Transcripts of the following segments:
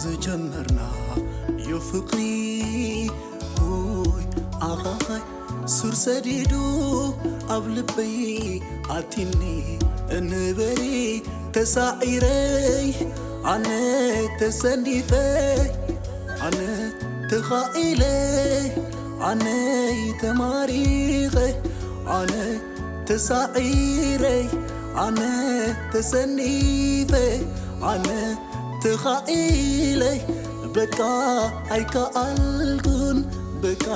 ዝጀመርናዮ ፍቕሪ፣ ውይ፣ ኣኻኻይ ሱር ሰዲዱ ኣብ ልበይ ኣቲኒ። እንበሪ ተሳዒረይ፣ ኣነ ተሰኒፈ፣ ኣነ ተኻኢለ፣ ኣነ ተማሪኸ፣ ኣነ ተሳዒረይ፣ ኣነ ተሰኒፈ፣ ኣነ ተኻኢለይ፣ በቃ ኣይከኣልኩን፣ በቃ።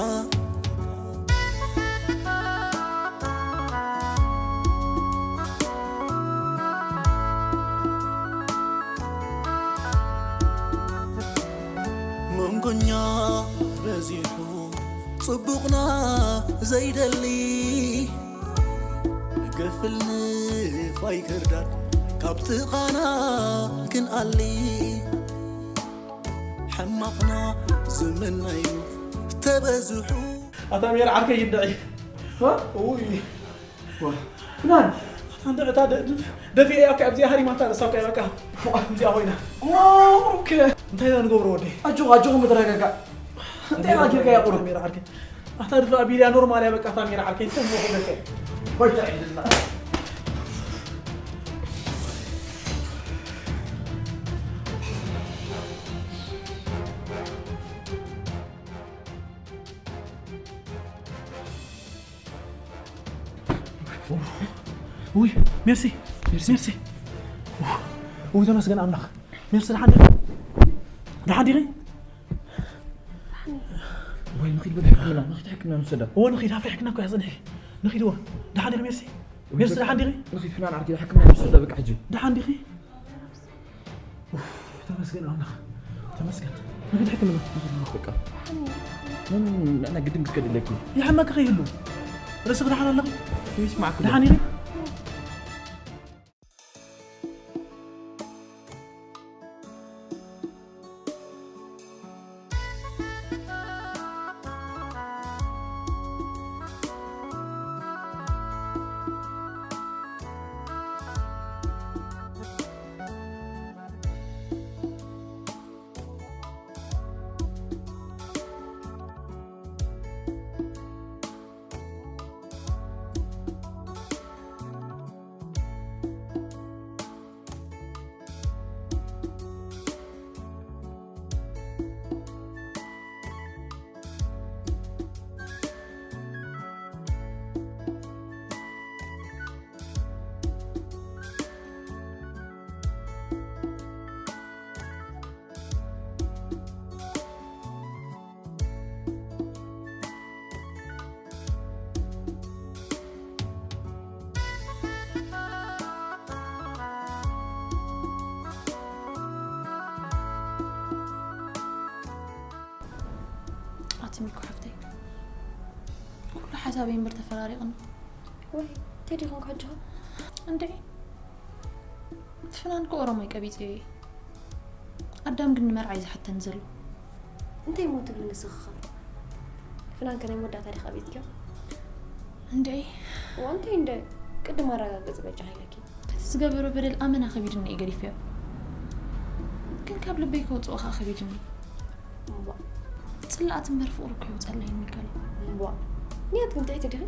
መንጎኛ በዚሑ ጽቡቕና ዘይደሊ፣ ገፍል ንፋይ ክርዳድ ካብ ጥቓና ክንኣሊ፣ ሕማቕና ዝምነዩ ተበዝሑ። ኣታ ሜር ዓርከይ ይድዒ። ዋ? ውይ። ዋ። ፍናን። ኣታ እንደ-፣ እታ ደ-፣ ደ-፣ ደፊአ እያ፣ ኣብዚኣ ሃሪማታ፣ እሳ እኮ እያ በቃ። እዚኣ ኮይና። ዋ፣ ኦኬ። እንታይ ኢና ንገብሮ ወደይ? ኣጆኻ፣ ኣጆኻ፣ ምትረጋጋእ። እንታይ ኢና ጌርካ እያ ቁሩብ? ሜር ዓርከይ። ኣታ ድፋ ቢልያ ኖርማል እያ በቃ፣ እታ ሜር ዓርከይ። እንታይ እሞ ክብለካ እየ? ወይ ተዒድልና። ውይ፣ ሜርሲ፣ ሜርሲ፣ ሜርሲ። ውይ፣ ተመስገን ኣምላኽ። ሜርሲ፣ ደሓን ዲኺ? ደሓን ዲኺ? ወይ ንኺድ በል ሕክምና፣ ንኺድ ሕክምና ንውሰዳ። እወ፣ ንኺድ፣ ኣብቲ ሕክምና እኮ እያ ጸኒሐ። ንኺድ፣ እወ። ደሓን ዲኺ ሜርሲ? ሜርሲ፣ ደሓን ዲኺ? ንኺድ ፍናን ዓርኪ፣ ሕክምና ንውሰዳ፣ በቃ ሕጂ። ደሓን ዲኺ? ኡፍ፣ ተመስገን ኣምላኽ። ተመስገን። ንኺድ ሕክምና። ንኺድ በቃ። ምን፣ ንዕና ግድን ክትከድ ኣለኪ። ይሕመኪ ከይህሉ። ርእስኺ ደሓን ኣለኺ? ይስማዕኪ። ደሓን ኢኺ? ኣቲ ሚኮ ሓፍተይ፣ ኩሉ ሓሳበይ እምበር ተፈራሪቕኒ። ወይ፣ እንታይ ዲኹም ክሕጅኹም? እንዴ፣ እቲ ፍናን እኮ ኦሮሞ እዩ ቀቢጸዮ እዩ። ኣዳም ግን ንመርዓ እዩ ዝሓተኒ ዘሎ። እንታይ እሞ ትብሊ ንስኺ ኸ? ፍናን ከ ናይ መወዳእታ ዲኺ ቀቢጽክዮ? እንዴ። እዋ፣ እንታይ እንደ ቅድም ኣረጋግጺ በጃኺ ኢለኪ። እቲ ዝገበሮ በደል ኣመና ከቢድኒ እዩ ገዲፈዮ። ግን ካብ ልበይ ከውጽኦ ኸኣ ከቢድኒ። እምቧ። ጽላኣት እምበር ፍቕሪ እኮ ይውጸለይኒ ይከል። እምቧ። ንያት ግን ጥዕይቲ ዲኺ?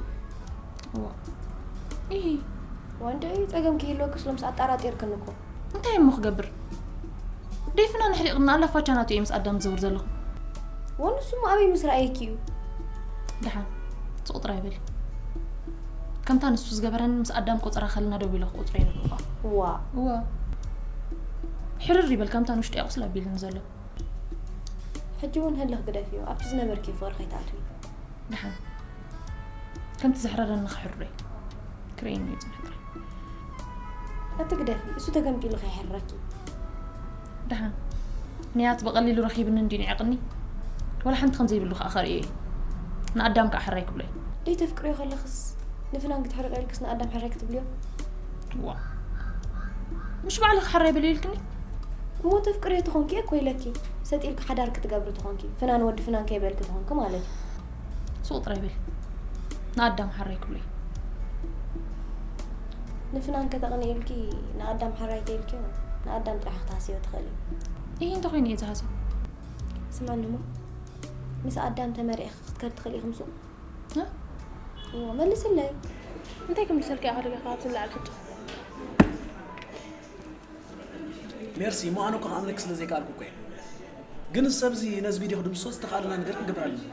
እዋ። ኢሂ። እዋ፣ እንደ ጸገም ክህልወክስ ሎምስ ኣጣራጢርክኒ እኮ። እንታይ እሞ ክገብር? ደይ ፍናን ኣሕሪቕና ኣላፋቻ ናቱ እየ ምስ ኣዳም ዝዘውር ዘለኹ። እዋ፣ ንሱ እሞ ኣበይ ምስ ረኣየኪ እዩ? ደሓን። ስቕ ጥራይ በሊ። ከምታ ንሱ ዝገበረኒ ምስ ኣዳም ቆጸራ ከልና ደው ኢለ ክቑጽሮ እየ ነብልኳ። እዋ። እዋ። ሕርር ይበል፣ ከምታ ንውሽጢ እያ ቁስል ኣቢልኒ ዘሎ። ሕጂ እውን ህልኽ ግደፍዮ፣ ኣብቲ ዝነበርክዮ ፍቕሪ ከይትኣትዊ። ደሓን። ከምቲ ዘሕረረኒ ክሕርሮ እየ። ክርእየኒ እዩ ዝመጽእ። ኣቲ ግደፊ፣ እሱ ተገምጢሉ ከይሕርረኪ። ደሓን። ንያት ብቐሊሉ ረኺብኒ እንድዩ ንዒቕኒ። ዋላ ሓንቲ ከም ዘይብሉ ከኣ ከርእዮ እየ። ንኣዳም ከኣ ሕራይ ክብሎ እየ። ደይተፍቅርዮ ከለኽስ ንፍናን ክትሕርር ኢልክስ ንኣዳም ሕራይ ክትብልዮ? ዋ። ምሽ ባዕልኺ ሕራይ በልዮ ኢልክኒ? እሞ ተፍቅርዮ ተኾንኪ እኮ ኢለኪ። ሰጥ ኢልኪ ሓዳር ክትገብሪ ተኾንኪ፣ ፍናን ወዲ ፍናን ከይበልኪ ተኾንኪ ማለት እዩ። ሱቕ ጥራይ በሊ። ንኣዳም ሓራይ ክብሎ እዩ። ንፍናን ከተቕኒ ኢልኪ ንኣዳም ሓራይ ተይልኪዮ፣ ንኣዳም ጥራሕ ክትሃስዮ ትኽእሊ። ይህ እንተኾይኑ እየ ዝሃሰብ። ስማኒ እሞ ምስ ኣዳም ተመሪዕኺ ክትከዲ ትኽእሊ ኢኺ ምስኡ? እ? እዎ፣ መልስለይ። እንታይ ክምልሰልካ ኢኻ ደሊኻ ካብዚ ንላዕሊ ሕጂ? ሜርሲ፣ እሞ ኣነ እኮ ክኣምነኪ ስለ ዘይከኣልኩ እኮ እየ። ግን እዚ ሰብ እዚ ነዚ ቪድዮ ክድምስሶ ዝተኻእለና ነገር ክንገብር ኣለና።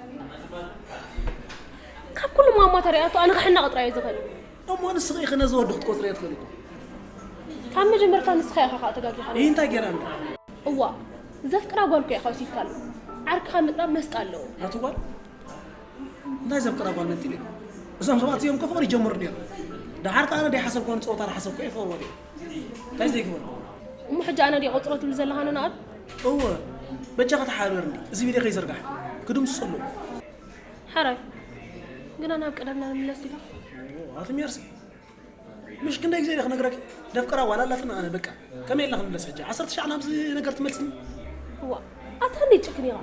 ካብ ኩሉ ማማ ተሪኣቶ ኣነ ክሕነቕ ጥራይ እየ ዝኽእል። እሞ ንስኺ ኢኺ ነዚ ወዲ ክትቆፅርዮ ትኽእሊ እኮ። ካብ መጀመርታ ንስኻ ኢኻ ከዓ ተጋጊኻ። ይህ እንታይ ገይራ እንዳ? እዋ ዘፍቅራ ጓል እኮ ኢኻ ወሲድካሉ። ዓርክኻ ምጥራብ መስጣ ኣለዎ። ኣቲ ጓል እንታይ ዘፍቅራ ጓል ነንቲለ? እዞም ሰባት እዚኦም እኮ ፍቕሪ ይጀምሩ ነይሩ። ደሓር ከዓ ኣነ ደይሓሰብኩ ኣነ ፀወታ ዝሓሰብኩ እየ ፈወደ። እንታይ ዘይግበር? እሞ ሕጂ ኣነ ድየ ቆፅሮ ትብል ዘለኻ ንንኣድ? እወ በጃ ከተሓበርኒ እዚ ቪድዮ ከይዘርጋሕ ክድምስሶ ኣለዎ። ሓራይ ግና ናብ ቀደምና ንምለስ ኢኻ። ኣቲ ሜርሲ ምሽ ክንደይ ግዜ ኢለ ክነግረኪ ደፍቅራ ዋላ ኣላትና ኣነ በቃ ከመይ ኢልና ክንምለስ ሕጂ ዓሰርተ ሻዕ ናብዚ ነገር ትመልስኒ። እዋ ኣታ ክንደይ ጭክን ኢኻ።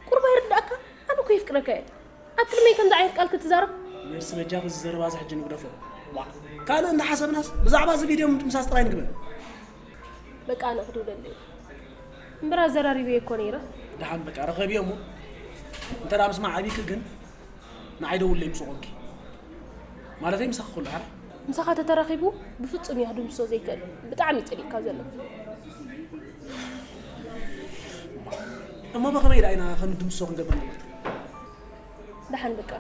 ቁርባ ይርዳእካ። ኣነ እኮ የፍቅረካ እየ። ኣብ ቅድመይ ከምዚ ዓይነት ቃል ክትዛረብ? ሜርሲ በጃ እዚ ዘረባ እዚ ሕጂ ንግደፎ። ዋ ካልእ እንዳሓሰብናስ ብዛዕባ እዚ ቪድዮ ምድምሳስ ጥራይ ንግበር። በቃ ኣነ ክድውለለይ እምበር ኣዘራሪበዮ እኮ ነይረ። ደሓን በቃ ረኸብዮ እሞ እንተ ደኣ ምስማዕ ዓብይኪ ግን ንዓይ ደውለይ ምስ ኾንኪ ማለተይ ምሳኺ ኩሉ ሓራ ምሳኻ ተተራኺቡ ብፍጹም እያ ክድምስሶ ዘይክእል። ብጣዕሚ እዩ ጸሊእካ ዘሎ። እሞ ብኸመይ ደኣ ኢና ከም ድምስሶ ክንገብር ንብል? ደሓን በቃ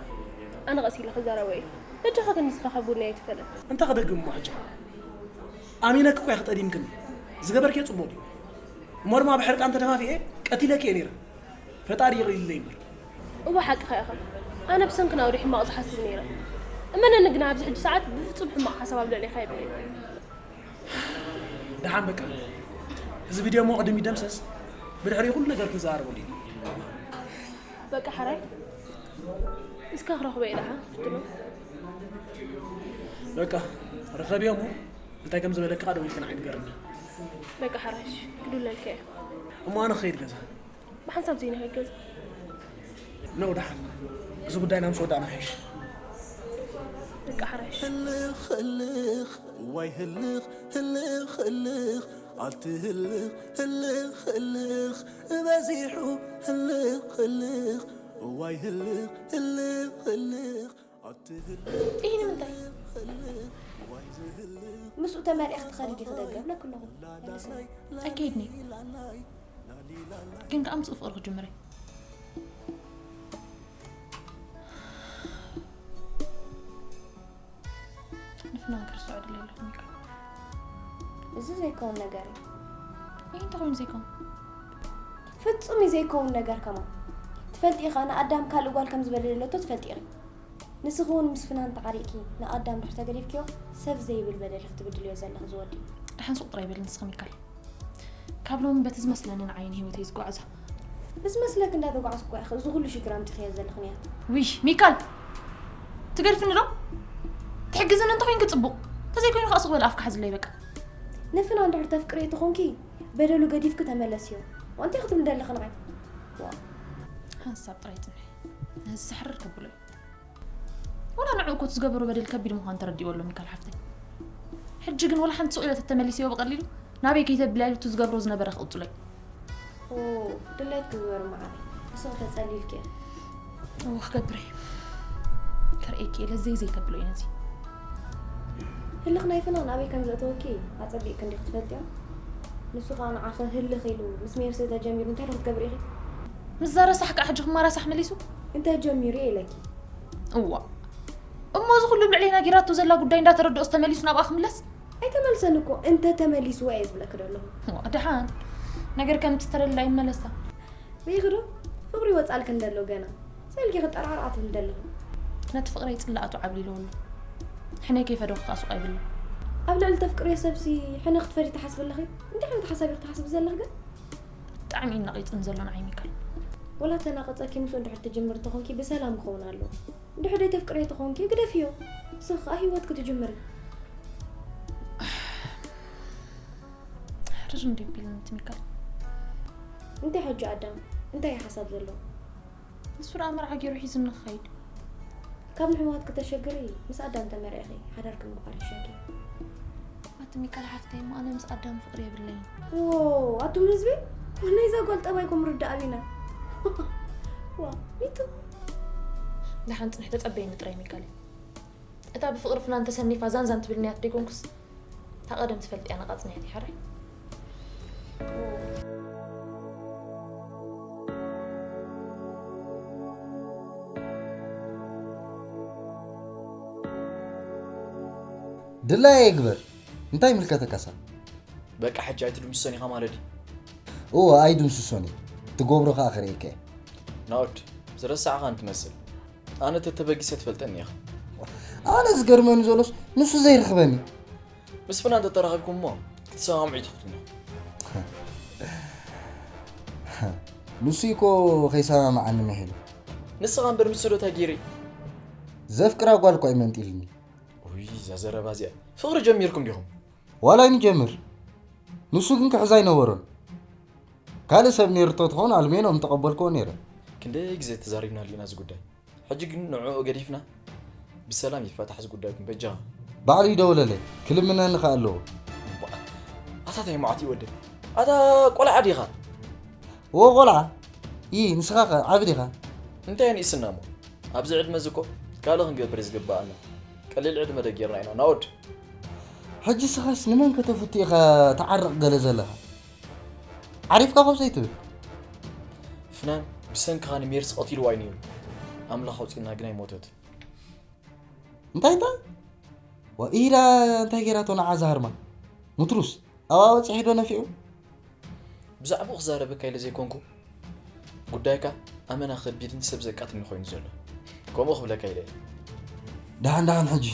ኣነ ቀስ ኢለ ክዛረቦ እየ። በጃኻ ግን ንስኻ ካብ ጎነይ ኣይትፈለ። እንታይ ክደግም እሞ ሕጂ ኣሚነኪ እኮ እየ ክጠዲምክኒ ዝገበርክዮ ጽቡቕ ድዩ? እሞ ድማ ብሕርቃን ተደፋፊኤ ቀቲለኪ እየ ነይረ። ፈጣሪ ይቕር ኢለይ እምበር። እወ ሓቅኻ ኢኻ። ኣነ ብሰንክና ወዲ ሕማቕ ዝሓስብ ነይረ። እመነኒ ግና ኣብዚ ሕጂ ሰዓት ብፍጹም ሕማቕ ሓሳብ ኣብ ልዕሌኻ የብለይ። ደሓን በቃ እዚ ቪድዮ እሞ ቅድም ይደምሰስ ብድሕሪ ኩሉ ነገር ክንዘራረበሉ ኢና። በቃ ሓራይ እስከ ክረኽቦ እየ ደሓ ፍትኖ። በቃ ርኸብዮ እሞ እንታይ ከም ዝበለካ ደዊልኪ ንዓይ ንገርኒ። በቃ ሓራይሽ ክድውለልካ እየ። እሞ ኣነ ክኸይድ ገዛ። ብሓንሳብ ዘይንኸይድ ገዛ። ነው ደሓን እዚ ጉዳይና ምስ ወዳእና ይሓይሽ። በቃ ሓራይሽ ህልኽ ህልኽ ዋይ ህልኽ ህልኽ ህልኽ ኣቲ ህልኽ ህልኽ ህልኽ በዚሑ ህልኽ ህልኽ ዋይ ህልኽ ህልኽ ህልኽ ኣቲ ህልኽ ይህ ንምንታይ? ምስኡ ተመሪዕኺ ትኸዲ ዲኺ ደገ እብለኪ ኣለኹ። መልስለይ። ኣይከይድኒ። ግን ከዓ ምስኡ ፍቕሪ ክጅምር እየ። ንፍናን ክርስዖ ድለ ኣለኹ ሚካ። እዚ ዘይከውን ነገር እዩ። ይህ እንተኾይኑ ዘይከውን? ፍጹም እዩ ዘይከውን ነገር ከማን። ትፈልጢ ኢኻ ንኣዳም ካልእ ጓል ከም ዝበደለቶ ትፈልጢ ኢኺ። ንስኺ እውን ምስ ፍናን ተዓሪቕኪ ንኣዳም ድሕር ተገዲፍክዮ ሰብ ዘይብል በደል ክትብድልዮ ዘለኺ ዝወዲ። ደሓን ሱቕ ጥራይ በል ንስኺ ሚካል። ካብ ሎሚ በቲ ዝመስለኒ ንዓይን ህይወተይ ዝጓዓዛ። ብዝመስለክ እንዳተጓዓዝኩ እኳ ኢኺ እዚ ኩሉ ሽግር ኣምፂኽዮ ዘለኺ ንያት። ውይ ሚካል ትገድፍኒ ዶ? ትሕግዝኒ እንተኮይንኪ ፅቡቕ፣ እንተዘይኮይኑ ከዓ ስቕ በል ኣፍካ ሓዝለይ በቃ። ንፍናን ድሕር ተፍቅሪ ተኾንኪ በደሉ ገዲፍኪ ተመለስዮ። እንታይ ክትብሊ ደለኺ ንዓይ? ዋ ሓንሳብ ጥራይ ፅንሒ፣ ነዚ ዘሕርር ከብሎ እዩ። ወላ ንዕኡ እኮ እቲ ዝገበሮ በደል ከቢድ ምዃኑ ተረዲእዎ ኣሎ ሚካል ሓፍተይ። ሕጂ ግን ወላ ሓንቲ ሱቕ ኢለ ተተመሊስዮ ብቐሊሉ ናበይ ከይተብላ ኢሉ እቲ ዝገብሮ ዝነበረ ክቕፅሎ እዩ። ኦ ድሌት ክግበር መዓረይ ንስኺ ተጸሊልኪ እያ። እወ ክገብር እየ። ከርእየኪ እየ ለዘይ ዘይተብሎ እዩ ነዚ። ህልኽ ናይ ፍናን ኣበይ ከም ዘእተወኪ ኣጸቢቕኪ እንዲኺ ትፈልጥዮ። ንሱ ኸኣ ንዓኺ ህልኽ ኢሉ ምስ ሜርሲ ተጀሚሩ እንታይ ዶ ክትገብሪ ኢኺ? ምስዛ ረሳሕ ከዓ ሕጂ ክማራሳሕ መሊሱ። እንታይ ጀሚሩ እየ ኢለኪ። እዋ እሞ እዚ ኩሉ ኣብ ልዕለይ ናጊራቶ ዘላ ጉዳይ እንዳተረድኦስ ተመሊሱ ናብኣ ክምለስ? ኣይተመልሰን እኮ እንተ ተመሊስዎ እየ ዝብለኪ ዘለኹ። እዋ ደሓን ነገር ከም ዝተረላ ይመለሳ። ሪኢኺ ዶ ፍቕሪ ይወጻልኪ እንደሎ ገና ሰልኪ ክጠራርኣ ትብሊ ዘለኺ። ነቲ ፍቕረይ ጽላኣቱ ዓብሊለዎ ኣሎ። ሕነ ከይፈደኹ ከዓ ሱቕ ኣይብልን። ኣብ ልዕሊ ተፍቅርዮ ሰብሲ ሕነ ክትፈዲ ትሓስቢ ኣለኺ? እንታይ ዓይነት ሓሳብ ኢኺ ትሓስቢ ዘለኺ ግን? ብጣዕሚ እዩ ነቒጽኒ ዘሎ ንዓይ ሚካል። ወላ ተናቐጸኪ ምስኡ እንድሕር ትጅምሪ ተኾንኪ ብሰላም ክኸውን ኣለዎ። እንድሕር ደይተፍቅርዮ ተኾንኪ ግደፍዮ። ንስኺ ከዓ ህይወትኪ ትጅምሪ። ሕርር እንዲ ቢልኒ እቲ ሚካል። እንታይ ሕጂ ኣዳም እንታይ እዩ ሓሳብ ዘለዎ? ንሱ ደኣ መርዓ ገይሩ ሒዙኒ ክኸይድ። ካብ ምሕዋት ክተሸግሪ ምስ ኣዳም ተመርዒኺ ሓዳርኪ ምቕባል ይሻልኪ። ኣቲ ሚካል ሓፍተይ እሞ ኣነ ምስ ኣዳም ፍቕሪ የብለይን። ዎ ኣቱም ህዝቢ ወናይዛ ጓል ጠባይኩም ርዳእ ኣቢና። ዋ፣ ሚቱ። ደሓን ፅንሕ ተፀበይኒ ጥራይ ሚካሊ። እታ ብፍቕሪ ፍናን ተሰኒፋ ዛንዛን ትብል ንያት ደይኮንኩስ እታ ቀደም ትፈልጥያ ነቓ ፅንሕቲ ሓራይ። ድላየ ይግበር። እንታይ ይምልከተካሳ? በቃ ሕጂ ኣይትድምስሶን ኢኻ ማለት ድዩ? እወ ኣይድምስሶን እየ። ትገብሮ ከኣ ክርእየካ እየ። ናኦድ ዝረሳዕኻን ትመስል። ኣነ ተተበጊሰ ትፈልጠኒ ኢኻ። ኣነ ዝገርመኒ ዘሎስ ንሱ ዘይርኽበኒ። ምስ ፍናን ተተራኺብኩም እሞ ክትሰማምዑ ትኽእሉ ኢኹም። ንሱ እኮ ከይሰማምዓኒ ምሒሉ። ንስኻ እምበር ምስ ዶ እንታይ ገይረ? ዘፍቅራ ጓል እኮ እዩ መንጢልኒ። ውይ እዛ ዘረባ እዚኣ ፍቕሪ ጀሚርኩም ዲኹም? ዋላ ይንጀምር። ንሱ ግን ክሕዝ ኣይነበሮን። ካልእ ሰብ ነይሩ ተትኸውን ኣልሜኖ ምተቐበልክዎ ነይረ። ክንደይ ግዜ ተዛሪብናሉ ኢና እዚ ጉዳይ። ሕጂ ግን ንዕኡ ገዲፍና ብሰላም ይፈታሕ እዚ ጉዳይኩም በጃኻ። ባዕሉ ይደውለለይ ክልምነኒ ከኣ ኣለዎ። ኣታ ታይ መዓት ይወደ ኣታ ቆልዓ ዲኻ? እዎ ቆልዓ። ይ ንስኻ ኸ ዓቢ ዲኻ? እንታይ ንእስና እሞ ኣብዚ ዕድመ እዚ እኮ ካልእ ክንገብር እዩ ዝግብኣና። ቀሊል ዕድመ ዶ ጌርና ኢና ናወድ። ሕጂ ስኻስ ንመን ከተፍቱ ኢኻ ትዓርቕ ገለ ዘለኻ? ዓሪፍካ ኮፍ ዘይትብል። ፍናን ብሰንክኻ ንሜርሲ ቀቲልዋ እዩ ነይሩ። ኣምላኽ ኣውፂና ግን ኣይሞተት። እንታይ እንታይ? ዋ ኢዳ እንታይ ጌራቶ ንዓ ዝሃርማ? ምትሩስ ኣብኣ በፂሑ ዶ ነፊዑ? ብዛዕባኡ ክዛረበካ ኢለ ዘይኮንኩ ጉዳይካ ኣመና ከቢድን ሰብ ዘቃትልን ኮይኑ ዘሎ ከምኡ ክብለካ ኢለ እየ። ደሓን ደሓን ሕጂ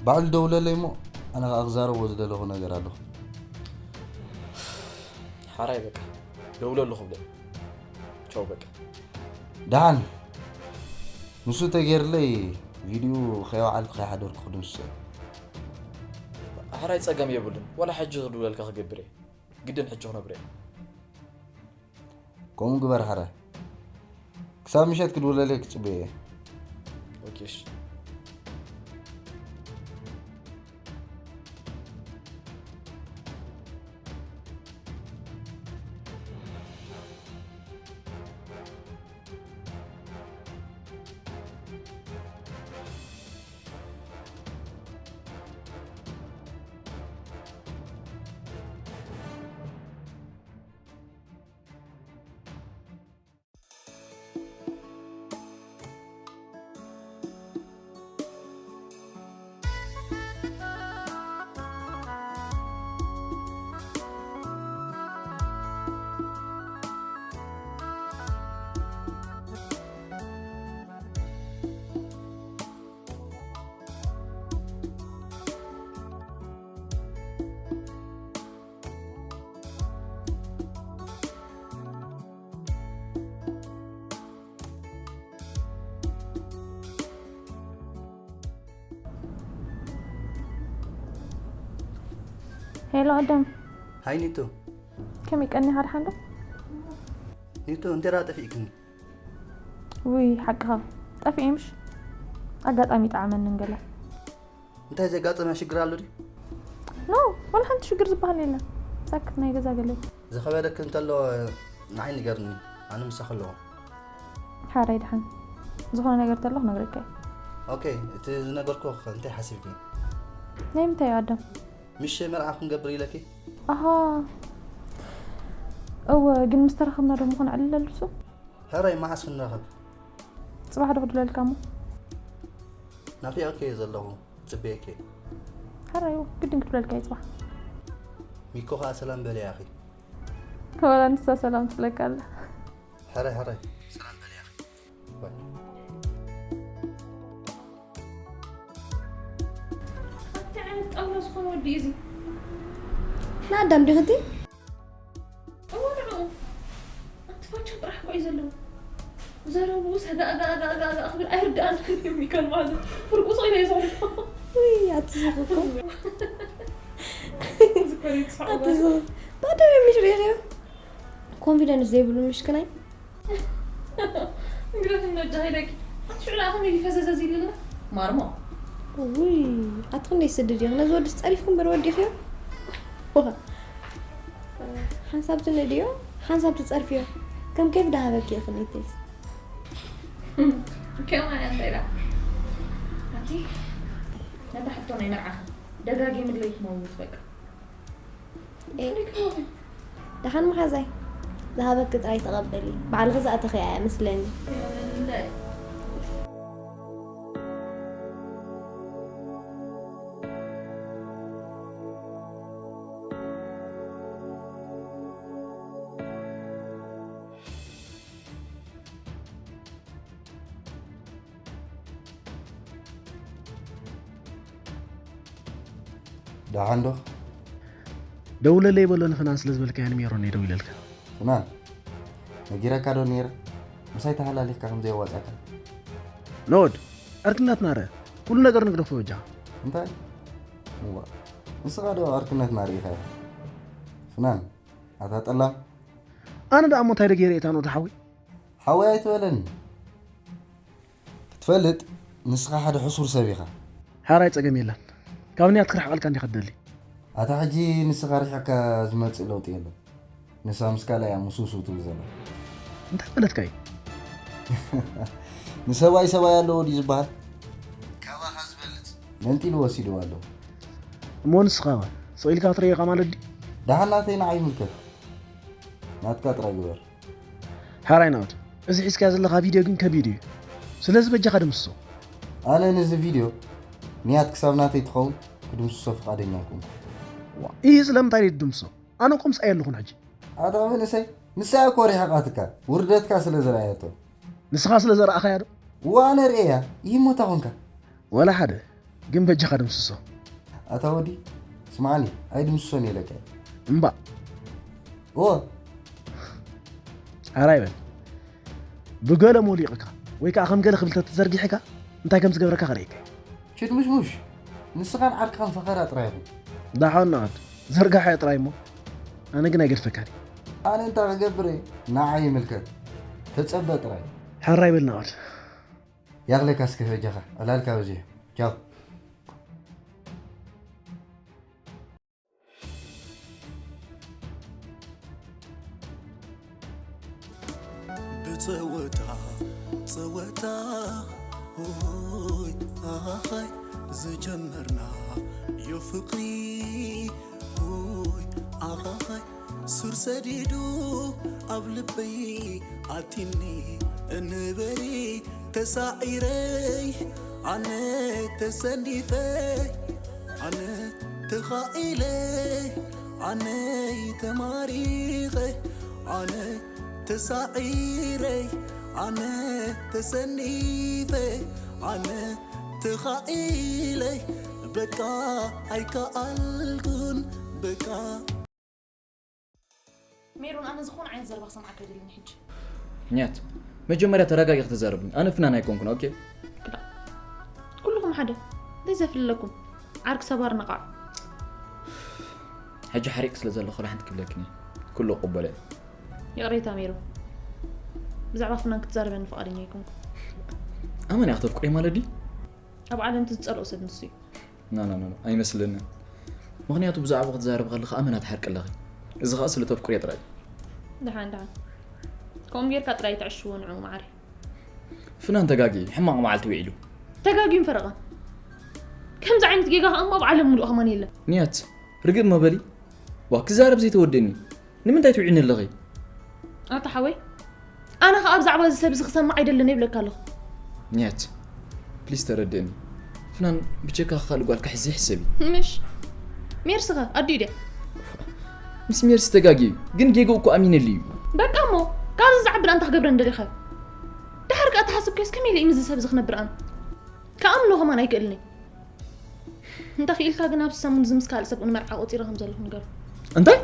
ባዕሉ ደውለለይ እሞ ኣነ ከዓ ክዛረቦ ዝደለኹ ነገር ኣለኹ። ሓራይ በቃ ደውለሉ ክብለ ቻው በቃ። ደሓን ንሱ ተገይርለይ ቪድዩ ከይወዓልኩ ከይሓደርኩ ክድምስሶ። ሓራይ ፀገም የብሉን ዋላ ሕጂ ክድውለልካ ክገብር እየ። ግድን ሕጂ ክነግሮ እየ። ከምኡ ግበር ሓራይ። ክሳብ ምሸት ክድውለለይ ክፅበዮ እየ። ኦኬ እሺ። ሄሎ ኣዳም። ሃይ ኒቱ። ከመይ ቀኒኻ ድሓን ዶ? ኒቱ እንቴራ ጠፊእክኒ። ውይ ሓቅኻ ጠፊኤ ምሽ ኣጋጣሚ ጠዓመንን ገለ። እንታይ ዘጋጠመ ሽግር ኣሎ ድዩ? ኖ ዋላ ሓንቲ ሽግር ዝበሃል የለን። ሳክት ናይ ገዛ ገለ። ዝኸበደክ እንተሎ ንዓይ ንገርኒ ኣነ ምሳኺ ኣለኹ። ሓራይ ድሓን ዝኾነ ነገር ተሎ ክነግረካ እየ። ኦኬ እቲ ዝነገርኩ እንታይ ሓሲብኪ? ናይ ምንታይ እዩ ኣዳም? ምሽ መርዓ ክንገብር ኢለኪ። ኣሃ እወ ግን ምስ ተረኸብና ዶ ምኾን ዕልል ኣልሱ? ሕራይ መዓስ ክንራኸብ? ጽባሕ ዶ ክድለልካ እሞ? ናፊቐኪ እየ ዘለኹ። ጽበየኪ። ሕራይ ግድን ክድለልካ እዩ ጽባሕ። ሚኮ ኸኣ ሰላም በልያኺ። ወላ ንሳ ሰላም ትብለካ ኣላ። ሕራይ ሕራይ ሰላም በልያኺ። ባይ። እንታይ ዓይነት ጣውላ ዝኾነ ወዲ እዩ እዚ? ንኣዳም ዲኽቲ? እወ ንዕኡ። ኣብቲ ፋቻ ጥራሕ እኮ እዩ ዘለዎ። ዘረብኡ ሰጋእጋእጋእጋእ ክብል ኣይርድኣንን እዩ ሚካል ማለት። ፍርቁ ስቕ ኢለ እየ ዘሕልፎ። ውይ ኣትስኽኮ። ዝኮነ ይስሓቅ ኣትስኽ። ባዶ እዩ ምሽ ሪእኽዮ? ኮንፊደንስ ዘይብሉ ምሽክናይ። እንግዲህ ነጃ ሄደኪ ኣትሽዕላ ከመይ ፈዘዘ ዝይልና ማርሞ። ውይ ኣቲ ክንደይ ስድድ እዩ ነዚ ወድስ ጸሪፍኩም በር ወዲኽዮ። ሓንሳብ ትንድዮ። ሓንሳብ ትጸርፍዮ። ከም ኬፍ ደሃበኪ ይኽእል ኢትስ። ከማን እንታይ ኢላ ኣንቲ ነታ ሕቶ ናይ መርዓኻ ደጋጊምለይ ክመውት በቃ ደሓን መሓዛይ ዝሃበኪ ጥራይ ተቐበሊ። ባዕልኺ ዝኣተኽያ እያ መስለኒ። ደሓን ዶ? ደውለለይ በሎ ንፍናን ስለ ዝበልካያ ንሜሮን እየ ደው ኢለልካ። ፍናን ነጊረካ ዶ ነይረ? ምሳይ ተሃላሊኽካ ከም ዘየዋጻካ። ኖድ ዕርክነትና ረ ኩሉ ነገር ንግደፎ በጃ። እንታይ? እዋ ንስኻ ዶ ዕርክነትና ርኢኻ ኢኻ? ፍናን ኣታ ጠላም። ኣነ ደኣ እሞ እንታይ ደ ገይረ እታ ኖድ ሓወይ? ሓወይ ኣይትበለኒ። ክትፈልጥ ንስኻ ሓደ ሕሱር ሰብ ኢኻ። ሓራይ ጸገም የለን። ካብ ንያት ክርሕቐልካ እንዲኻ ትደሊ። ኣታ ሕጂ ንስኻ ርሒቕካ ዝመጽእ ለውጢ የለን። ንሳ ምስ ካልእ እያ ምስውስው ትብል ዘላ። እንታይ ማለትካ እዩ? ንሰብኣይ ሰብኣይ ኣለዎ ድዩ ዝበሃል? ካባኻ ዝበልጽ መንጢሉ ወሲድዋ ኣሎ። እሞ ንስኻ ኸ ስቕ ኢልካ ትርእዮ ኢኻ ማለት ድዩ? ደሓን ናተይ ንዓይ ይምልከት። ናትካ ጥራይ ግበር። ሓራይ ናኦድ፣ እዚ ሒዝካዮ ዘለኻ ቪድዮ ግን ከቢድ እዩ። ስለዚ በጃኻ ድምስሶ። ኣነ ነዚ ቪድዮ ንያት ክሳብ ናተይ ትኸውን ክድምስሶ ፍቓደኛ ኣይኮንኩን። ዋእ፣ ኢሂ ስለምንታይ ድዩ ትድምስሶ? ኣነ እኮ ምስኣ የለኹን ሕጂ። ኣታ መንእሰይ፣ ንሳ እያ እኮ ርሒቓትካ፣ ውርደትካ ስለ ዝረኣየቶ። ንስኻ ስለ ዘርኣኻያ ዶ? እዋ ኣነ ርእየያ፣ ኢሂ እሞ እንታይ ኮንካ? ዋላ ሓደ። ግን በጃኻ ድምስሶ። ኣታ ወዲ ስምዓኒ ኣይድምስሶን እየ ኢለካ እየ። እምባእ። እወ። ሓራይ በል። ብገለ ሞሊቕካ ወይ ከኣ ከም ገለ ክብል ተተዘርጊሕካ እንታይ ከም ዝገብረካ ከርእየካ እየ። ሽድሙሽሙሽ ንስኻን ዓርክኻን ፈኸራ ጥራይ ኢኹም። ደሓን ንዓድ ዘርጋሓያ ጥራይ እሞ ኣነ ግን ኣይገድፈካን እየ። ኣነ እንታይ ክገብር እየ ንዓይ ይምልከት። ተጸበ ጥራይ። ሓራይ በል ንዓድ። ያኽለካ እስከ በጃኻ ዕላልካ በዚሑ ቻው። ብጸወታ ጸወታ ሆይ ኣኻኻይ ዝጀመርና ዮ ፍቕሪ ሆይ ኣኻኻይ ሱር ሰዲዱ ኣብ ልበይ ኣቲኒ እንበሪ ተሳዒረይ ኣነ ተሰኒፈ ኣነ ተኻኢለ ኣነ ተማሪኸ ኣነ ተሳዒረይ ኣነ ተሰኒፈ ኣነ ተኻኢለ በቃ ኣይከኣልኩን በቃ ሜሮን ኣነ ዝኾነ ዓይነት ዘረባ ክሰምዓካ ኣይደልን ሕጂ። ንያት መጀመርያ ተረጋጊ ክትዛረብኒ ኣነ ፍናን ኣይኮንኩን ኦኬ። ክዳ ኩልኹም ሓደ እንታይ ዘፍልለኩም ዓርክ ሰባር ነቓዕ። ሕጂ ሓሪቕ ስለ ዘለኹ ሓንቲ ክብለክኒ ኩሉ ቅበለ። ይቕሬታ ሜሮን ብዛዕባ ፍናን ክትዛረበኒ ፍቓደኛ ኣይኮንኩን። ኣመን እያ ክተፍቅሪ ማለት ድዩ? ኣብ ዓለም ትዝጸልኦ ሰብ ንሱ እዩ። ኖ ኖ ኖ ኣይመስለንን። ምኽንያቱ ብዛዕባኡ ክትዛረቢ ከለኺ ኣመና ትሓርቂ ኣለኺ። እዚ ኸኣ ስለ ተፍቅርዮ ጥራይ እዩ። ደሓን ደሓን ከምኡ ጌርካ ጥራይ ኣይተዕሽዎ ንዕኡ መዓረይ። ፍናን ተጋግዩ ሕማቕ መዓልቲ ውዒሉ። ተጋግዩን ፈረቓን። ከምዚ ዓይነት ጌጋ ኸኣ እሞ ኣብ ዓለም ምሉእ ከማን የለን። ንያት ርግእ እሞ በሊ። ዋእ ክዛረብ ዘይተወደኒ። ንምንታይ ትውዒኒ ኣለኺ? ኣታ ሓወይ ኣነ ኸኣ ብዛዕባ እዚ ሰብ እዚ ክሰምዕ ኣይደልን ይብለካ ኣለኹ። ኒያት ፕሊስ ተረድእኒ። ፍናን ብጀካ ካልእ ጓል ክሕዝ ይሕሰብ እዩ። ምሽ ሜርሲ ኸ ኣዲኡ ድያ? ምስ ሜርሲ ተጋግዩ እዩ ግን ጌግኡ እኮ ኣሚነሉ እዩ። በቃ እሞ ካብዚ ዝዓቢ ደኣ እንታይ ክገብረኒ ደሊኻ? ደሓር ከኣ ተሓስብካዮስ ከመይ ኢለ እዩ ምስዚ ሰብ እዚ ክነብር ኣነ? ክኣምኖ ከማን ኣይክእልን እየ። እንተ ኽኢልካ ግን ኣብዚ ሰሙን እዚ ምስ ካልእ ሰብ ንመርዓ ቆጺረ ከም ዘለኹ ንገሮ። እንታይ?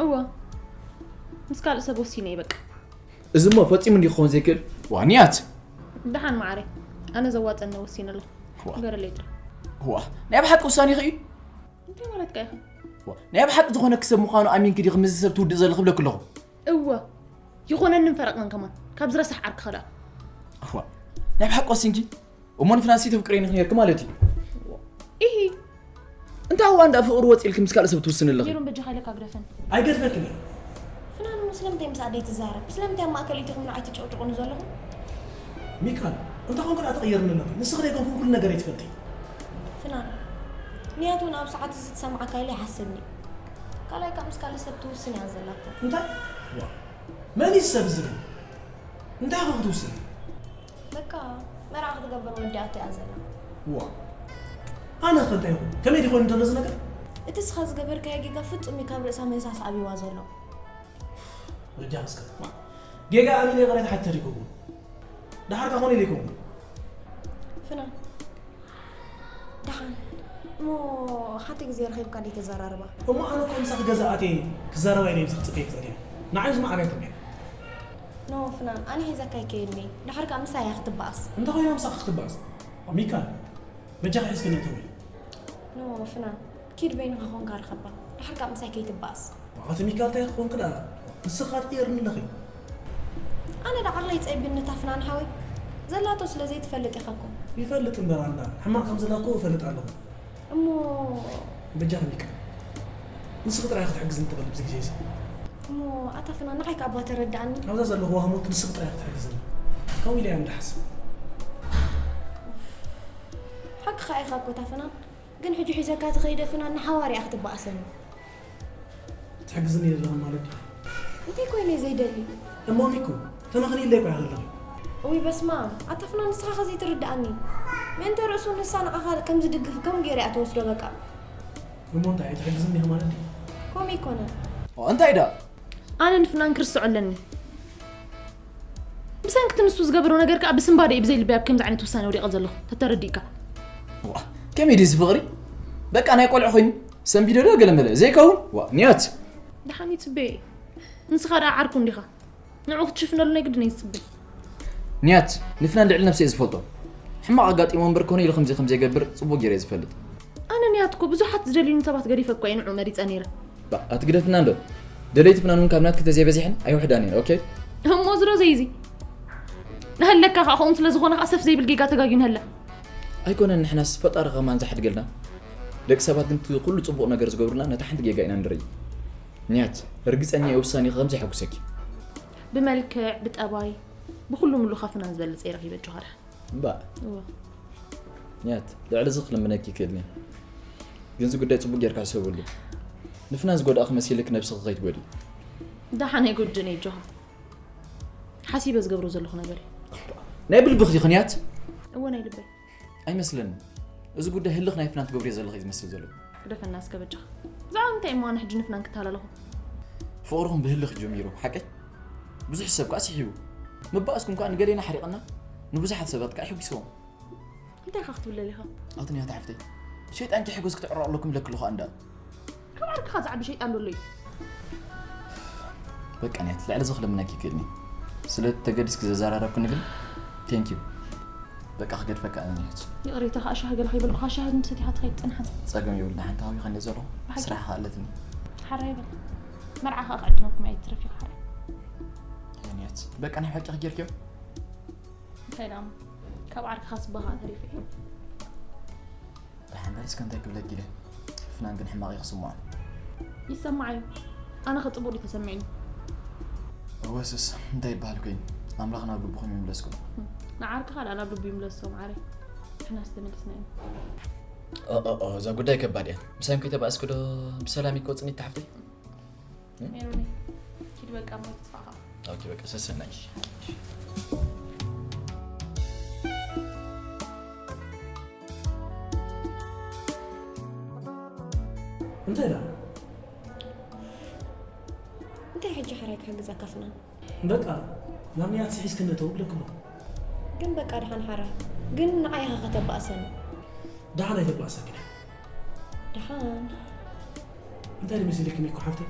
እወ ምስ ካልእ ሰብ ወሲነ እየ በቃ። እዚ እሞ ፈጺሙ እንድዩ ክኸውን ዘይክእል። ዋንያት! ደሓን መዓረይ ኣነ ዘዋጸኒ ወሲነ ኣለኹ። ንገረለይ ጥራይ። ዋ ናይ ብሓቂ ውሳኔኺ እዩ? እንታይ ማለትካ ኢኺ? ናይ ብሓቂ ዝኾነኪ ሰብ ምዃኑ ኣሚንኪ ዲኺ ምስዚ ሰብ ትውድእ ዘለኺ እብለኪ ኣለኹ። እወ ይኾነንን ፈረቐን ከማን ካብዚ ረሳሕ ዓርክኻ ደኣ። ዋ ናይ ብሓቂ ወሲንኪ? እሞ ንፍናንሲ ተፍቅሬኒ ነይርኪ ማለት እዩ። ኢሂ። እንታይ እዋ እንዳ ፍቕሪ ወፂልኪ ምስ ካልእ ሰብ ትውስኒ ኣለኺ? ሜሮን በጃኻ ኢለካ ግደፈኒ። ኣይገድፈክን እየ። ፍናን እሞ ስለምንታይ ምስ ኣደይ ትዛረብ? ስለምንታይ ኣብ ማእከል ኢትኹም ንዓይ ትጨቕጭቑኒ ዘለኹም? ሚካል፣ እንታይ ኮንኩ ደኣ ትቕየርኒ ኣለኺ? ንስኺ ደይ ኮንኩ ኩሉ ነገር ኣይትፈልጢ። ፍናን፣ ንያት እውን ኣብ ሰዓት እዚ ትሰምዓካ ኢለ ይሓስብኒ። ካልኣይ ካብ ምስ ካልእ ሰብ ትውስን እያ ዘላቶ። እንታይ? ዋ፣ መን እዩ ሰብ ዝብል? እንታይ ኢኻ ክትውስን? በቃ መርዓ ክትገብር ወዲኣቶ እያ ዘላ። ዋ፣ ኣነ ከ እንታይ ይኹን? ከመይ ድኾን እንተሎ እዚ ነገር? እቲ ስኻ ዝገበርካዮ ጌጋ ፍጹም እዩ ካብ ርእሳ ምህሳስ ኣብይዋ ዘሎ። ወዲ ኣመስከር። ጌጋ ኣነ ናይ ቐረት ሓተር ይከውን። ደሓር ካኾነ ኢለ ይከውን። ፍናን፣ ደሓን እሞ ሓንቲ ግዜ ረኺብካ ደይ ተዘራርባ? እሞ ኣነ እኮ ምሳኺ ገዛ ኣትየ ክዛረባ ኢለ ምሳኺ ጽበይ ክጸልየ። ንዓይ ዝማዕረ ኣይተምየ። ኖ ፍናን፣ ኣነ ሒዘካ ይከይድኒ። ደሓር ከኣ ምሳይ እያ ክትበኣስ። እንታይ ኮይና ምሳኺ ክትበኣስ? ሚካል፣ በጃኺ ሒዝክኒ እተዊ። ኖ ፍናን፣ ኪድ በይንኻ ኮንካ ርኸባ። ደሓር ከኣ ምሳይ ከይትበኣስ። ኣቲ ሚካል እንታይ ክኾንክ ደኣ? ንስኻ ትቕየርኒ ኣለኺ። ኣነ ዳ ዓቕለይ ጸቢኒ እታ ፍናን ሓወይ። ዘላቶ ስለ ዘይትፈልጥ ኢኻ እኮ። ይፈልጥ እምበር ኣንዳ ሕማቕ ከም ዘላ እኮ እፈልጥ ኣለኹ። እሞ በጃኺ ሚካል፣ ንስኺ ጥራይ ክትሕግዝኒ ትኽእል ኣብዚ ግዜ እዚ። እሞ ኣታ ፍናን ንዓይ ከኣ እባ ተረድኣኒ። ኣብዛ ዘለኹዋ ህሞት ንስኺ ጥራይ ክትሕግዝኒ። ከምኡ ኢለ እየ እንዳሓስብ። ሓቅኻ ኢኻ እኮ እታ ፍናን። ግን ሕጂ ሒዘካ ተኸይደ ፍናን ንሓዋር እያ ክትበኣሰኒ። ትሕግዝኒ የለኽን ማለት ድዩ? እንታይ ኮይነ ዘይደሊ? እሞ ሚኩ፣ ተመኽንይለይ እኮ ኢኻ ዘለኺ። እውይ በስመ ኣብ፣ ኣታ ፍናን ንስኻ ከ ዘይትርድኣኒ? ምእንተ ርእሱ ንሳ ንዓኻ ከም ዝድግፍ ከም ገይራ እያ ትወስዶ በቃ። እሞ እንታይ ኣይትሕግዝኒ ኢኻ ማለት ድዩ? ከምኡ ኣይኮነን። ኦ፣ እንታይ ደኣ? ኣነ ንፍናን ክርስዖ ኣለኒ። ብሰንኪ እቲ ንሱ ዝገበሮ ነገር ከኣ ብስንባደ እዩ ብዘይ ልበይ ኣብ ከምዚ ዓይነት ውሳነ ወዲቐ ዘለኹ። ተተረዲእካ። ዋ፣ ከመይ ድዩ እዚ ፍቕሪ? በቃ ናይ ቆልዑ ኮይኑ ሰንቢደ ዶ ገለ መለ ዘይከውን? ዋ፣ ንያት። ደሓን ይጽበየ። ንስኻ ደኣ ዓርኩ እንዲኻ። ንዕኡ ክትሽፍነሉ ናይ ግድን እየ ዝጽበ። ንያት፣ ንፍናን ልዕሊ ነብሰይ እየ ዝፈልጦ። ሕማቕ ኣጋጢሞ እምበር ኮነ ኢሉ ከምዚ ከም ዘይገብር ጽቡቕ ገይረ እየ ዝፈልጥ። ኣነ ንያት እኮ ብዙሓት ዝደልዩኒ ሰባት ገዲፈ እኮ እየ ንዕኡ መሪጸ ነይረ። ባ፣ ኣቲ ግደፍና እንዶ። ደለይቲ ፍናን እውን ካብ ናትኪ ተዘይበዚሐን ኣይውሕዳን እየን፣ ኦኬ? እሞ ዝሮ ዘይዚ። ንሃለካ ከኣ ከምኡ ስለ ዝኾነ ከኣ ሰፍ ዘይብል ጌጋ ተጋግዩ ንሃላ። ኣይኮነን፣ ንሕናስ ፈጣሪ ከማን ዝሓድገልና። ደቂ ሰባት ግን እቲ ኩሉ ጽቡቕ ነገር ዝገብሩልና ነታ ሓንቲ ጌጋ ኢና ንርኢ። ንያት፣ ርግጸኛ እየ ውሳኔኺ ከም ዘሐጉሰኪ። ብመልክዕ፣ ብጠባይ፣ ብኹሉ ምሉኻ ፍናን ዝበለጸ ይረኺበ ጆሃር። እምበኣር እወ። ንያት፣ ልዕሊ እዚ ክልምነኪ ይክእልኒ። ግን እዚ ጉዳይ ጽቡቅ ጌርካ ሕሰበሉ። ንፍናን ዝጎዳእኺ መሲልክ ነብስኺ ከይትጎድኢ። ደሓን ኣይጎድእን እየ ጆሃ። ሓሲበ ዝገብሮ ዘለኹ ነገር እዩ። ናይ ብልብኺ ዲኺ ንያት? እወ ናይ ልበይ። ኣይመስለንን። እዚ ጉዳይ ህልኽ ናይ ፍናን ትገብርዮ ዘለኺ እዩ ዝመስል ዘሎ። ግደፈና እስከ በጃኻ። ብዛዕባ ምንታይ እሞ ኣነ ሕጂ ንፍናን ክተሃላለኹ? ፍቕርኹም ብህልኽ ጀሚሩ፣ ሓቀይ? ብዙሕ ሰብ ከኣ ስሒቡ። ምባእስኩም ከኣ ንገሌና ሓሪቕና፣ ንብዙሓት ሰባት ከኣ ኣሕጒስዎም። እንታይ ኢኻ ክትብል ደሊኻ? ኣቲ ንያት ሓፍተይ፣ ሸይጣን ከይሕጎስ ክትዕረቕ ኣለኩም ኢለኪ ኣለኹ ኣንዳ። ካብ ዓርክኻ ዝዓቢ ሸይጣን ዶ ኣሎ እዩ? በቃ ንያት፣ ልዕሊ እዚ ክልምነኪ ይክእልኒ። ስለ ተገዲስኪ ዘዘራረብክኒ ግን፣ thank you። በቃ ክገድፈካ ኣነ ንያት። ይቕሬታ፣ ከኣ ሻሂ ገለ ከይበልኩኻ ሻሂ ምሰቲኻ ትኸይድ ጽንሓ። ጸገም የብሉን፣ ሓንቲ ሃዊኸ እንደ ዘለኹ ብሓቂ? ስራሕ ከኣ ኣለትኒ። ሓራይ በል። መርዓ ከኣ ክዕድመኩም እየ፣ ኣይትረፊ ሓራይ። ንያት፣ በቃ ናይ ሓቂ ክጌርክዮ? እንታይ ደኣ እሞ፣ ካብ ዓርክኻ ስባ ከኣ ተሪፈ እየ። ደሓን በል እስከ እንታይ ክብለኪ ኢለ። ፍናን ግን ሕማቕ እዩ ክስምዖ። ይሰማዕ እዩ። ኣነ ከ ጽቡቕ ድዩ ተሰሚዕኒ? እወ ስስ፣ እንታይ ይበሃል ኮይኑ? ኣምላኽ ናብ ልብኹም ይምለስኩም። ንዓርክኻ ደኣ ናብ ልቡ ይምለሶ መዓረይ። ንሕናስ ተመሊስና ኢና። ኦ፣ ኦ፣ ኦ፣ እዛ ጉዳይ ከባድ እያ። ምሳዮም ከይተባእስኩ ዶ ብሰላም ይኮጽኒ ተሓፍተይ? ሜሮነይ፣ ኪድ በቃ እሞ ይጥፋእኻ። ኦኬ፣ በቃ ሰሰናይ። እንታይ ደኣ? እንታይ ሕጂ ሓራይ ክሕግዘካ ፍናን? በቃ ናብ ንያት ስሒዝክኒ እተው ብለክሞ። ግን በቃ ደሓን ሓራይ። ግን ንዓይ ኢኻ ከተባእሰኒ። ደሓን ኣይተባእሰክን እየ። ደሓን። እንታይ ድመሲልኪ ሚኮ ሓፍተይ?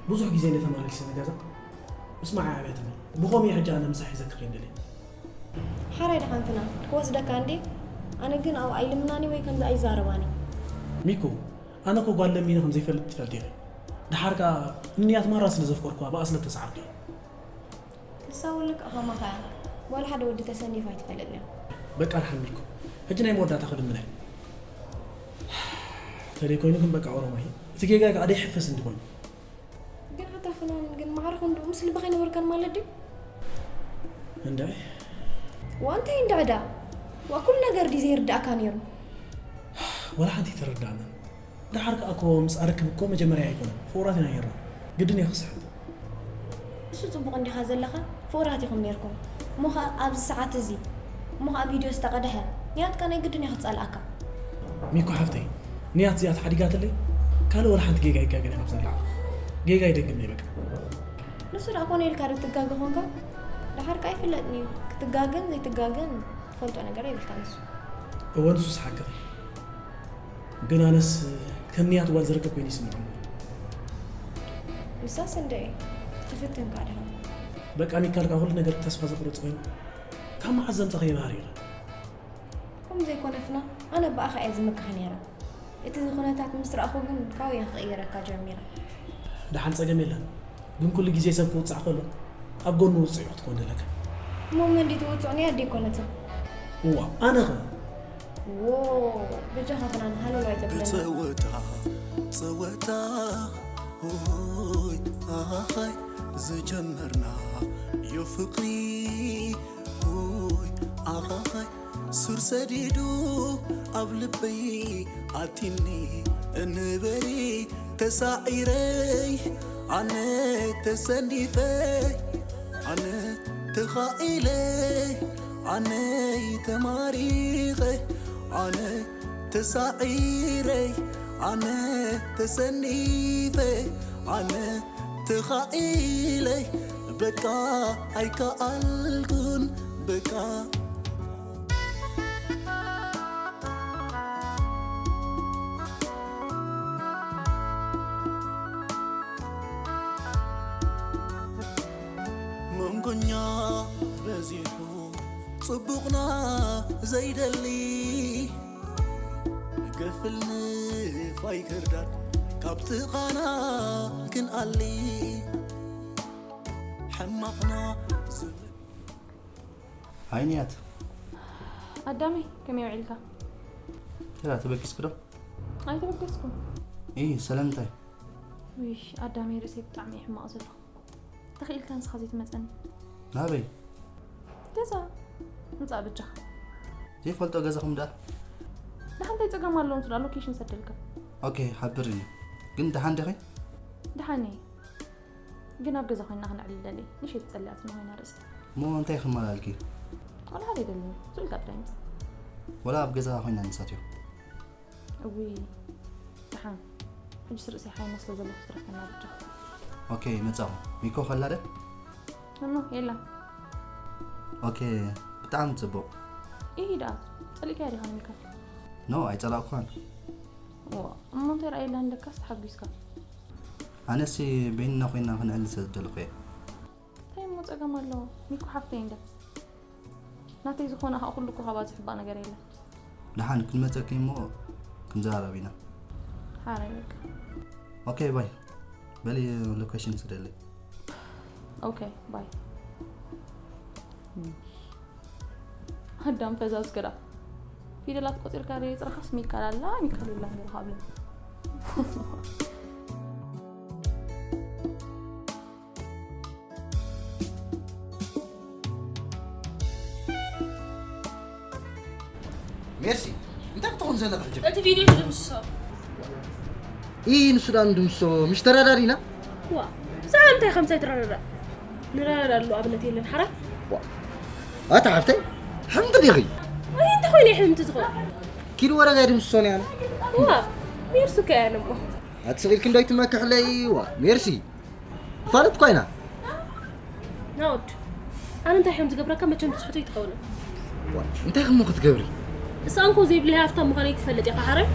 ብዙሕ ግዜ እንደ ተማለልሲ ንገዛ ምስማዕ ኣዕብያትኒ። ብኸምኡ ሕጂ ኣነ ምሳሕ ይዘክር እንደሊ። ሓራይ ደሓን ፍናን ክወስደካ እንዴ? ኣነ ግን ኣብኡ ኣይልምናኒ ወይ ከምዚ ኣይዛረባኒ። ሚኮ፣ ኣነ እኮ ጓል ለሚነ ከም ዘይፈልጥ ትፈልጢ ኢኺ። ደሓር ከኣ ንያት ማራ ስለ ዘፍቀርኩዋ ብኣ ስለ እተሰዓርኩ እየ። ንሳ እውን ልክዕ ከማኻ እያ። ጓል ሓደ ወዲ ተሰኒፋ ኣይትፈልጥን እያ። በቃ ደሓን ሚኮ፣ ሕጂ ናይ መወዳእታ ክልምና እየ። ተለይ ኮይኑ ግን በቃ ኦሮማይ፣ እቲ ጌጋ ከኣ ደይሕፈስ እንዲኾይኑ። ግን ኣታ ፍናን ግን ማዕረ ክንድኡ ልቢ ከይነበርካን ማለት ድዩ? እንድዒ ዋንታይ እንድዕዳ? ዋ ኩሉ ነገር ድዩ ዘይርዳእካ ነይሩ? ወላ ሓንቲ ተረዳእና። ደሓር ከኣ እኮ ምስ ኣረክብ እኮ መጀመርያ ኣይኮነን ፍቑራት ኢና ነይርና። ግድን እየ ክስሕት። እሱ ጽቡቕ እንዲኻ ዘለኻ ፍቑራት ኢኹም ነይርኩም። እሞ ኸኣ ኣብዚ ሰዓት እዚ እሞ ኸኣ ቪድዮ ዝተቐድሐ ንያትካ ናይ ግድን እያ ክትጸልኣካ። ሚኮ ሓፍተይ ንያት እዚኣ ተሓዲጋትለይ ካልእ ወላ ሓንቲ ጌጋ ይጋገን እየ ካብዚ ንላዕሊ ጌጋ ይደግም እየ በቃ። ንሱ ደኣ ኮነ ኢልካ ዶ ትጋገ ኾንካ? ደሓር ከኣ ኣይፍለጥን እዩ ክትጋገን ዘይትጋገን ትፈልጦ ነገር የብልካ ንሱ። እወ ንሱስ ሓቅኺ። ግን ኣነስ ከም ንያት ጓል ዝረከብ ኮይኑ ይስምዓኒ። ንሳስ እንድዒ ትፍትን ከኣ ድኻ። በቃ ሚካል ካብ ኩሉ ነገር ተስፋ ዘቑርጽ ኮይኑ ካብ መዓስ ዘምጻ ከይበሃር ኢለ። ከምኡ ዘይኮነትና ኣነ ብኣኻ እየ ዝምካሕ ነይረ። እቲ ኩነታት ምስ ረኣኹ ግን ካብኡ እየ ክቕይረካ ጀሚረ። ደሓን ጸገም የለን ግን ኩሉ ግዜ ሰብ ክውጻዕ ከሎ ኣብ ጎኑ ውጹዕ ክትኮን ደለካ። እሞ መን ድዩ ትውጽዕ ናይ ኣደ ኣይኮነትን። እዋ ኣነ ኸ ዎ በጃኻ ክናን ሃለሉ ኣይተብለና። ብጸወታ ጸወታ ሆይ ኣኻኻይ ዝጀመርና ዮ ፍቕሪ ሆይ ኣኻኻይ ሱር ሰዲዱ ኣብ ልበይ ኣቲኒ እንበሪ ተሳዒረይ ኣነ ተሰኒፈይ ኣነ ተኻኢለይ ኣነይ ተማሪኸ ኣነ ተሳዒረይ ኣነ ተሰኒፈ ኣነ ተኻኢለይ በቃ ኣይከኣልኩን በቃ መንጎኛ በዚሑ ጽቡቕና ዘይደሊ ገፍል ንፋይ ክርዳድ ካብ ጥቓና ክንኣሊ ሕማቕና ዝብል ሃይ ንያት ኣዳመይ ከመይ ውዒልካ? ተራ ተበጊስክ ዶ? ኣይተበገስኩን። ኢ ስለምንታይ? ውይ ኣዳመይ ርእሰይ ብጣዕሚ እዩ ሕማቕ ዘሎ። ተኽኢልካ ንስኻ ዘይትመፀኒ። ናበይ? ገዛ ምፃእ በጃኻ። ዘይፈልጦ ገዛኹም ደኣ? ደሓንታይ ፀገም ኣለዎ እንስዳ ሎኬሽን ሰደልካ። ኦኬ ሓብርኒ። ግን ደሓን ዲኺ? ደሓን እየ። ግን ኣብ ገዛ ኮይና ክንዕልል ደልየ። ንእሽተይ ተፀሊኣትኒ ኮይና ርእሰይ። እሞ እንታይ ክመላልኪ? ዋላ ሓደ ኣይደልን። ስቕ ኢልካ ጥራይ ምፃእ። ወላ ኣብ ገዛ ኮይና ንሳትዮ? እውይ ደሓን። ሕጅስ ርእሰይ ሓይና ስለ ዘለኹ ትረፈና ብቻ። ኦኬ መጻኹ። ሚኮ ከላ ደ? እኖ የላ። ኦኬ ብጣዕሚ ጽቡቕ። ኢሂ ደኣ ጸሊእካያ ዲኻ ንሚካ? ኖ ኣይጸላእኩኻን። ዋ እሞ እንታይ ረኣየላ ንለካስ ተሓጒስካ? ኣነሲ በይንና ኮይና ክንዕልል ስለ ዝደለኹ እየ። እንታይ እሞ ጸገም ኣለዎ? ሚኮ ሓፍተይ እንዳ ናተይ ዝኾነ ከዓ ኩሉ እኮ ካብኣ ዝሕባእ ነገር የለን። ደሓን ክንመጸኪ እሞ ክንዘራረብ ኢና። ሓራይ በቃ። ኦኬ ባይ። በሊ ሎኬሽን ስደለይ። ኦኬ ባይ። ኣዳም ፈዛዝ ግዳ ፊደላት ቆጺርካ ዶ ይጽረኻስ ሚካል ኣላ ሚካል የላን ገለ ካብለ። ሜርሲ እንታይ ክትኾን ዘለኻ ሕጂ? እቲ ቪድዮ ትድምስሶ። ኢ ንሱ ደኣ ንድምስሶ ምሽ ተረዳዲና። ዋ ብዛዕባ እንታይ ከምሳይ ትረዳዳ? ንረዳዳ ኣሎ ኣብነት የለን ሓራ። ኣታ ሓፍተይ ሕምቲ ዲኺ? ኣይ እንታይ ኮይነ ሕምቲ ዝኾን? ኪዱ ወረጋ ይድምስሶ ነያና። ዋ ሜርሱ ከያን እሞ። ኣትስቒልኪ እንዶ ይትመክሕለይ ዋ ሜርሲ። ፋለት ኮይና። ናውድ ኣነ እንታይ ከም ዝገብረካ መቸም ትስሕቶ ይትኸውን። እንታይ ክሞ ክትገብሪ? እሳ እንኮ ዘይብለይ ሃፍታ ምዃነይ ትፈልጥ ኢኻ ሓራይ።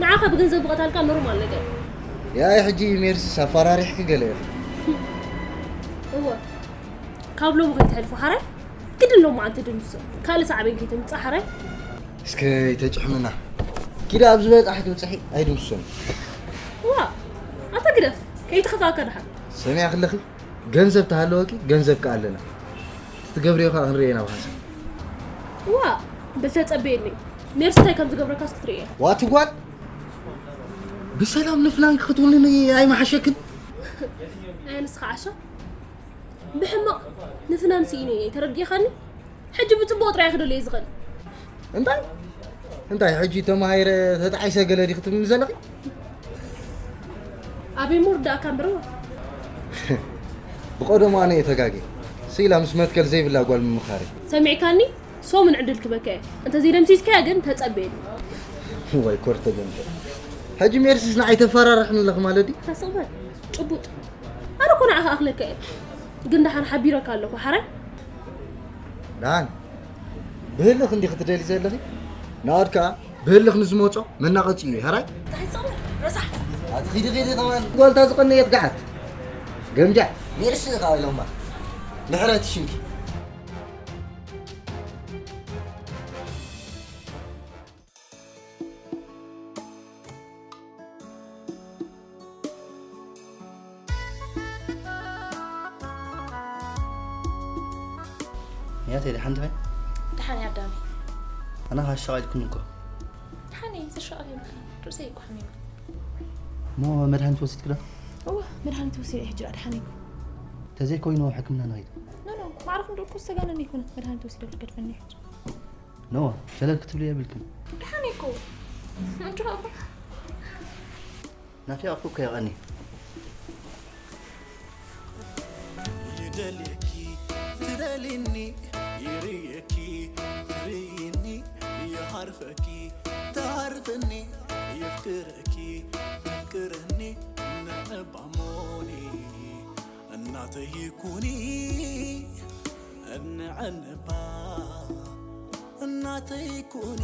ንዓኻ ብገንዘብ ብቐታልካ ኖርማል ነገር። ያይ ሕጂ ሜርሲስ ኣፈራሪሕኪ ገለ ኢኺ። እወ ካብ ሎሚ ከይትሕልፎ ሓራይ። ግድን ሎሚ ኣንተ ድምሶ ካልእ ሳዕቤን ከይተምጽእ ሓራይ። እስከ ይተጭሕምና። ኪዳ ኣብ ዝበጻሕ ትብጽሒ ኣይድምሶን። ዋ ኣታ ግደፍ ከይትኸፋእካ ድሓን። ሰሚያ ክለኺ ገንዘብ ተሃለወኪ ገንዘብ ከኣለና ትትገብርዮ ከዓ ክንርእየ ናብ ሓንሳብ። ዋ በል ተጸበየኒ። ሜርሲ እንታይ ከም ዝገብረካስ ክትርእየ። ዋቲ ጓል ብሰላም ንፍላንኪ ክትውንኒ ኣይመሓሸክን። ኣየ ንስኻ ዓሻ። ብሕማቕ ንፍናን ስኢነ እየ፣ ተረዲእኻኒ? ሕጂ ብጽቡቕ ጥራይ ክደልየ ዝኽእል። እንታይ እንታይ ሕጂ ተማሂረ ተጣዒሰ ገለ ዲ ክትብልኒ ዘለኺ? ኣበይ ምውርዳእካ እምበርዋ። ብቐደሙ ኣነ እየ ተጋጌ። ስኢላ ምስ መትከል ዘይብላ ጓል ምምኻሪ። ሰሚዕካኒ? ሶምን ዕድል ክበካ እየ። እንተ ዘይደምሲስካያ ግን ተጸበየኒ። ወይ ኮር ተገምጠ። ሕጂ ሜርሲስ ንዓይ ተፈራርሕኒ ኣለኺ ማለት ድዩ? ተስቕበል። ጭቡጥ። ኣነ እኮ ንዓኻ ኣኽለካ እየ። ግን ደሓን ሓቢረካ ኣለኹ ሓራይ። ደሓን ብህልኽ እንዲ ክትደሊ ዘለኺ ናወድካ ብህልኽ ንዝመጾ መናቐጺ እዩ ሓራይ። እንታይ ትጸውር? ረሳሕ። ኣቲ ኺዲ ኺዲ ከማን ጓልታ ዝቐነየት ገዓት ገምጃዕ ሜርሲ ኢኻ ኢሎማ። ምሕረት ሽንኪ ያቴ ደሓን ትበይ? ደሓን እየ ኣዳሚ። ኣና ካሻ ኢልኩን እኮ። ደሓን እየ፣ ዘሻቕል የብልካን። ርእሰይ እኮ ሓሚሙ። እሞ መድሃኒት ወሲድክ ዶ? እወ፣ መድሃኒት ወሲደ እየ፣ ሕጂ ደኣ ደሓን እየ። ተዘይኮይኑ ሕክምና ንኸይድ። ኖ ኖ፣ ማዕረኹም ዶ እኮ ዝተጋነነ ኣይኮነን። መድሃኒት ወሲደ ልከድ ፈኒሕ። ኖ፣ ሸለል ክትብሉ የብልክን። ደሓን እየ እኮ። እንጆ ኣባ። ናፊቐኩ እኮ የቐኒ። ይደልየኪ ትደልኒ፣ ይርእየኪ ትርእይኒ፣ ይሃርፈኪ ትሃርፍኒ፣ የፍቅረኪ ተፍቅረኒ፣ ንዕባሞኒ እናተይ ኩኒ፣ እንዕንባ እናተይ ኩኒ፣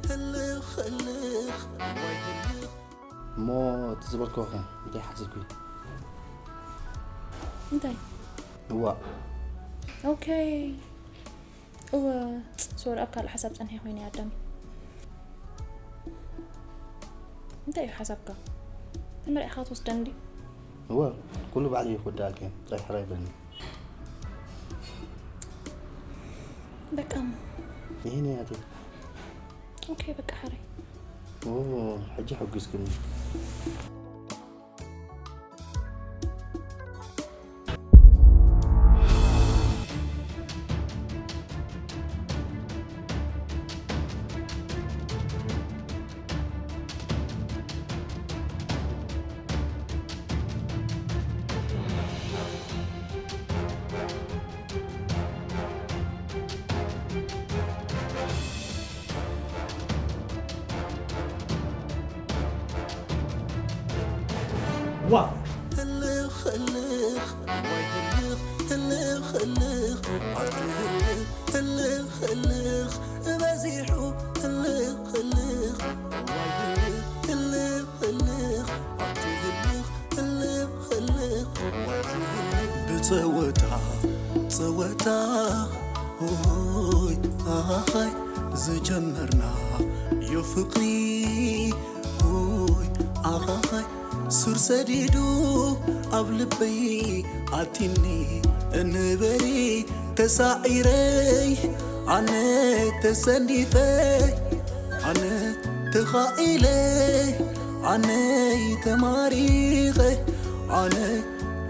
ህልኽ ህልኽ ወይ ህልኽ እሞ እቲ ዝበልክዎ ኸ እንታይ ሓሲብኩ? እንታይ? እዋእ ኦኬ። እወ፣ ሶሪ፣ ኣብ ካልእ ሓሳብ ጸኒሐ ኮይነ ኣዳሚ። እንታይ እዩ ሓሳብካ? ተመሪዕኻ ትወስደኒ ድዩ? እወ ኩሉ ባዕለይ ክወድኣልኪ እየ፣ ጥራይ ሕራይ በልኒ። በቃ እሞ። ይህን እያቴ። ኦኬ፣ በቃ ሕራይ። ኦ፣ ሕጂ ሕጉስክኒ። ዋ ህልኽ ህልኽ ወይ ህልኽ ህልኽ ህልኽ ኣቲ ህልኽ ህልኽ ህልኽ በዚሑ ህልኽ ህልኽ ወይ ህልኽ ህልኽ ህልኽ ኣቲ ህልኽ ህልኽ ህልኽ ወይ ህልኽ ብጸወታ ጸወታ ሆይ ኣኻኻይ ዝጀመርና ዮ ፍቕሪ ሆይ ኣኻኻይ ሱር ሰዲዱ ኣብ ልበይ ኣቲኒ እንበሪ ተሳዒረይ ኣነ ተሰኒፈ ኣነ ተኻኢለ ኣነ ተማሪኸ ኣነ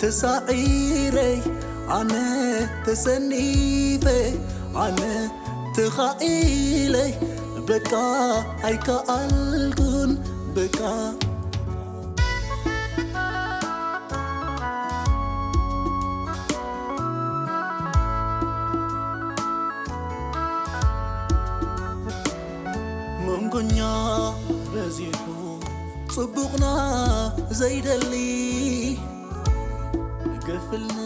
ተሳዒረይ ኣነ ተሰኒፈ ኣነ ተኻኢለይ በቃ ኣይከኣልኩን በቃ መንጎኛ በዚሑ ጽቡቕና ዘይደሊ ገፍልኒ